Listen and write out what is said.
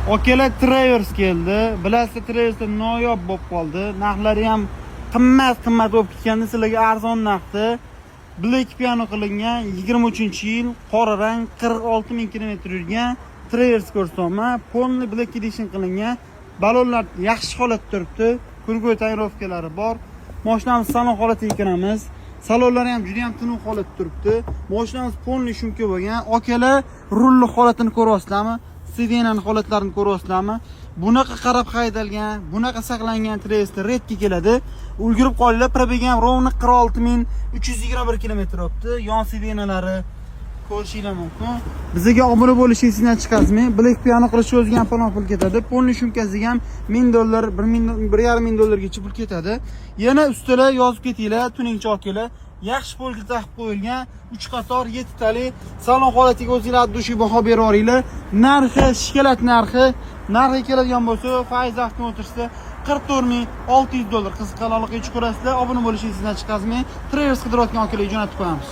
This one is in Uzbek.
Akalar, Traverse keldi. Bilasizlar, Traverse noyob bo'lib qoldi. Narxlari ham qimmat qimmat bo'lib ketganda, sizlarga arzon narxda Black Piano qilingan, 23-yil, qora rang, 46 ming kilometr yurgan Traverse ko'rsatyapman. Полный Black Edition qilingan. Balonlar yaxshi holatda turibdi. Круговой тонировка lari bor. Mashinamiz salon holatiga kiramiz. Salonlari ham juda ham tiniq holatda turibdi. Mashinamiz полный шумка bo'lgan. Akalar, rulli holatini ko'ryapsizlarmi? Сиденье ni holatlarini ko'ryapsizlarmi? Bunaqa qarab haydalgan, bunaqa saqlangan Traverse редко keladi. Ulgurib qolinglar, пробег i ham ровно 46 321 kilometr o'tdi. Yon сиденье lari ko'rishinglar mumkin. Bizga obuna bo'lish esingizdan chiqazmang. Black Piano qilish o'ziga ham falon pul ketadi. Полный шумка siga ham 1000 dollar, 1000, 1,5 ming dollargacha pul ketadi. Yana ustilar yozib ketinglar, tuningcha akalar. Yaxshi polga taqib qo'yilgan 3 qator 7 tali salon holatiga o'zinglar от души baho berib yuboringlar. Narxi шоколад narxi. Narxi keladigan bo'lsa, Faiz Avtomotorsda 44 600 dollar. Qiziqqan aloqaga chiqarasizlar. Obuna bo'lish esingizdan chiqazmang. Traverse qidirayotgan akalarga jo'natib qo'yamiz.